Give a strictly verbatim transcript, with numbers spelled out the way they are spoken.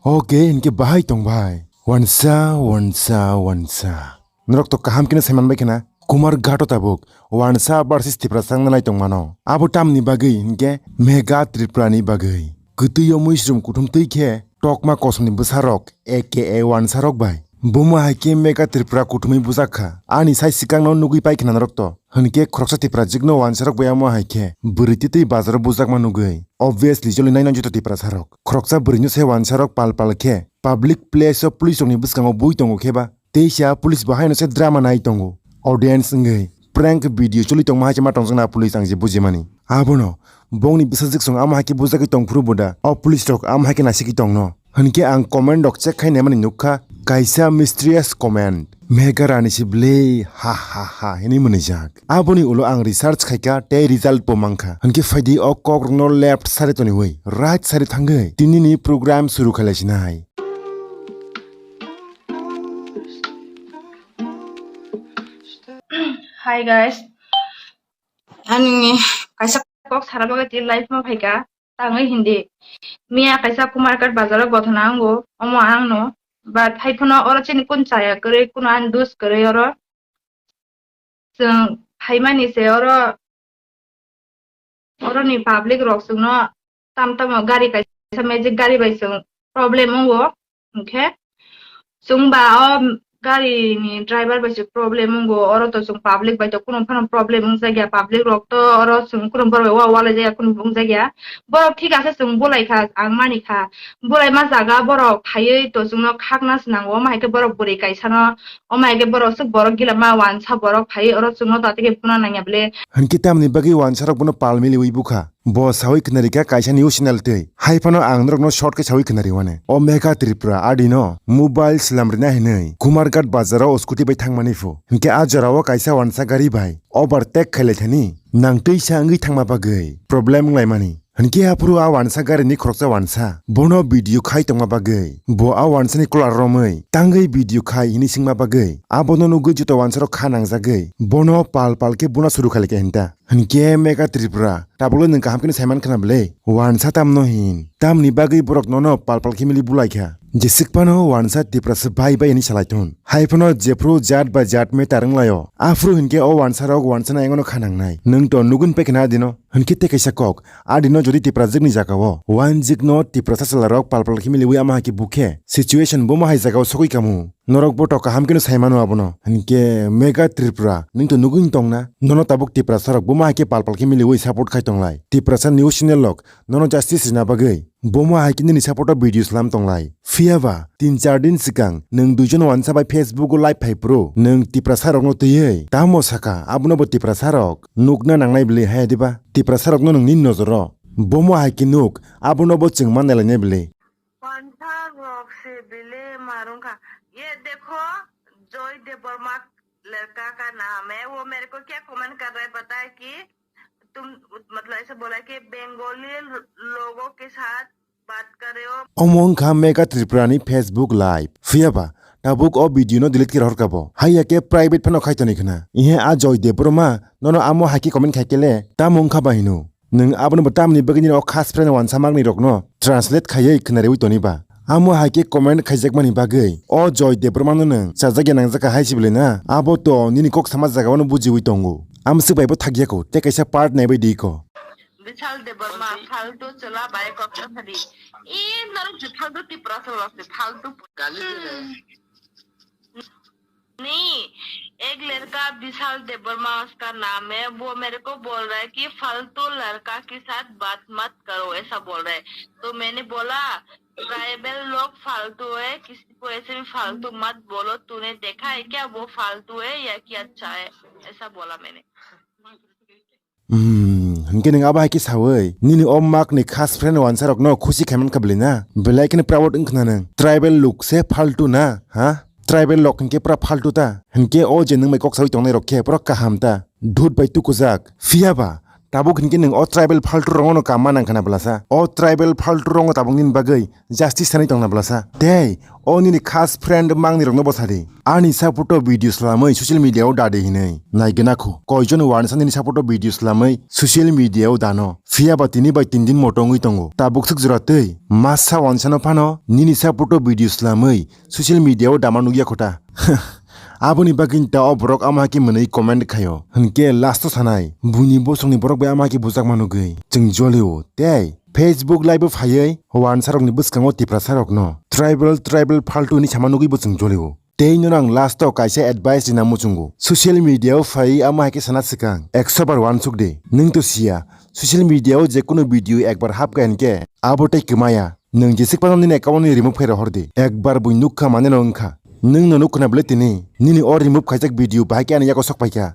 Oke, hinkhe bahai tong bai. Wansa, wansa, wansa. Norok to kaham keno saiman bai khna. Kumar Ghato tabuk. Wansa versus Tiprasa wngna nai tong mano. Abo tamni bagwi hinkhe Megha Tripura ni bagwi. Kwtwi o muisrum kuthum twi khe tokma kosomni bwsarok, A K A wansarok bai. Bomo hai khe Megha Tripura kuthumwi bujak kha. Ani sai swkangno nugwi pai khna norok to. Hinkhe khoroksa Tiprajwkno wansarok bai amo hai khe bwrwi twi twi bazaro bujakma nugwi. Obviously, joli naino joto Tiprasarok. Khoroksa bwrwino se wansarok pal pal khe public place o police rokni bwskango bui tongo khe ba. Teisa police bo haino se drama nai tongo. Audience wngwi prank video choli tongma hai se ma tongjakna police ang je bujimani. Abono bongni bwsajwk song amo hai khe bujagwi tongphuru bo da. O police rok amo hai khe nasigwi tongno. Hinkhe ang comment rok check khai naimani nukha, kaisa mysterious comment. Megha Rani se bwlwi ha ha ha hinwi mwnwijak. Aboni ulo ang research khaikha tei result bo mankha. Hinkhe phaidi o kokrokno left side toniwi right side thangwi tinini program suru khailaisinai. Hi guys. Ani kaisa kok sara bagwi twi live ma phaikha. Tangwi hindi. Miya kaisa Kumarghat bazaro gothona ango, omo angno. But hai phano oro chini kun chaya kwrwi, kuno ani dus kwrwi oro. Chwng phaimani se oro, oroni public rok chwngno tam tamo gari kaisa magic gari bai chwng problem wngo. Hinkhe chwng ba o gari ni driver bai se problem wngo, oro to chwng public bai to kuno phano problem wngjakya, public rok to oro chwng kuno borok bai wa walai jakya, kuno wngjakya. Borok thik ase chwng bolai kha, ang mani kha, bolai ma jaga borok phaiwi to chwngno khakna se nango, omo hai khe borok bwrwi kaisa no, omo hai khe borok swk borok gila ma wansa borok phaiwi oro chwngno to atike buna nangya bele. Hinkhe tamni bagwi wansarok bono pal miliwi bukha. Bo sawi khwnarikha kaisa news channel twi. Hai phano ang norokno short khe sawi khwnariwane. O Megha Tripura adino mobile slam rina hinwi Kumarghat bazaro o scooty bai thangmani phu. Hinkhe a jorao kaisa wansa gari bai overtake khailaithani nang twisa wngwi thangma bagwi problem wnglaimani. Hinkhe aphuru a wansa garini khoroksa wansa bono video khai tongma bagwi bo a wansani kolar romwi tangwi video khai hinwi swngma bagwi abono nugwi joto wansarok kha nangjagwi bono pal pal khe buna suru khailaikha hinta. Hinkhe Megha Tripura, tabukle nwng kaham kheno saiman khna bwle? Wansa tamno hin? Tamni bagwi borok nono pal pal khe mili bulai kha? Jeswk phano wansa Tiprasa bai bai hinwi salai thun. Hai phano jephru jat ba jat me tarwng laio. Aphuru hinkhe o wansarok wansana engono kha nangnai. Nwng to nugwi paikha na adino. Hinkhe tei kaisa kok, adino jodi Tiprajwkni jagao wanjwkno Tiprasa chwlarok pal pal khe miliwi ama hai khe bukhe, situation bomo hai jagao sogwi kamu. Norok bo to kaham kheno sai mano abono. Hinkhe Megha Tripura, nwng to nugwi tongna? Nono tabuk Tiprasa rok bomo hai khe pal pal khe miliwi support khai tonglai. Tiprasa news channel rok nono justice rina bagwi bomo hai khe nini support o video slam tonglai. Phiya ba tin char din swkang nwng duijon wansa bai Facebook o live phai phuru nwng Tiprasa rokno twiwi tamo saka, abono bo Tiprasa rok nukna nangnai bwlwi hai diba? Tiprasa rokno nwng nini nojoro bomo hai khe nuk, abono bo chwng ma nailainai bwlwi. Wansa rok se bile marung kha. Ye dekho, Joy Debbarma ladka ka naam hai, wo mere ko kya comment kar raha hai pata hai ki tum, matlab aisa bola hai ki Bengali logo ke saath baat kar rahe ho. Omo wngkha Megha Tripura ni Facebook live. Phiya ba, tabuk o video no delete khe rohor kha bo. Haiya khe private phano khai toni khna. Ihe a Joy Debbarma, nono amo hai khe comment khai khe le, tamo wngkha ba hino? Nwng abono bo tamni bagwi nini o khas friend wansa makni rokno translate khaiwi khwnariwi toni ba? Amo hai khe comment khaijakmani bagwi o Joy Debbarma no nwng chajakya nangjak kha hai se bwlai na? Abo to nini kok sama jagao no bujiwi tongo. Amswk bai bo thakya kho, tei kaisa part naibai di kho. Bishal Debbarma, faltu chwla bai kok sa sadi. E norok je faltu Tiprasa rok se faltu. नहीं, एक लड़का विशाल देबबर्मा उसका नाम है, वो मेरे को बोल रहा है कि फालतू लड़का के साथ बात मत करो, ऐसा बोल रहा है। तो मैंने बोला, ट्राइबल लोग फालतू है, किसी को ऐसे भी फालतू मत बोलो, तूने देखा है क्या वो फालतू है या कि अच्छा है, ऐसा बोला मैंने। Hmm, hinkhe nwng abo hai khe sawi nini o makni khas friend wansarokno khusi khai mankha bwlwi na? Belai kheno proud wngkhna nwng. Tribal lok se faltu na, ha? Tribal lok hinkhe pura faltu ta? Hinkhe o je nwng bai kok sawi tongnai rok khe pura kaham ta? Dhut bai tukujak. Phiya ba Tabuk hinkhe nwng o tribal faltu rokno kam ma nang khana blasa. O tribal faltu rokno tabuk nini bagwi justice sanai tongna blasa. Tei o nini khas friend mangni rokno bwsadi. Ani support o video slamwi social media o dadi hinwi. Naigena kho, koijon wansa nini support o video slamwi social media o dano. Phiya ba tini bai tin din moto wngwi tongo. Tabuk swk jora tei masa wansano phano nini support o video slamwi social media o dama nukya khota. Aboni bagwi ta o borok ama khe mwnwi comment khaio. Hinkhe last o sanai, buini bosongni borok bai ama khe bujak manugwi chwng jolio. Tei Facebook live o phaiwi wansarokni bwskango Tiprasarokno tribal, tribal faltu hinwi sama nugwi bo chwng jolio. Tei nono ang last o kaisa advice rina muchungo. Social media o phai ama hai khe sana swkang ekso bar wansuk di. Nwng to siya, social media o jekunu video ekbar hapkha hinkhe abo tei kwmaya. Nwng jesik phano nini account ni remove khai rohor di. Ekbar bui nukha mane no wngkha. Nwng no nukha na bwle tini nini o remove khaijak video bahai khe ani yago sok paikha.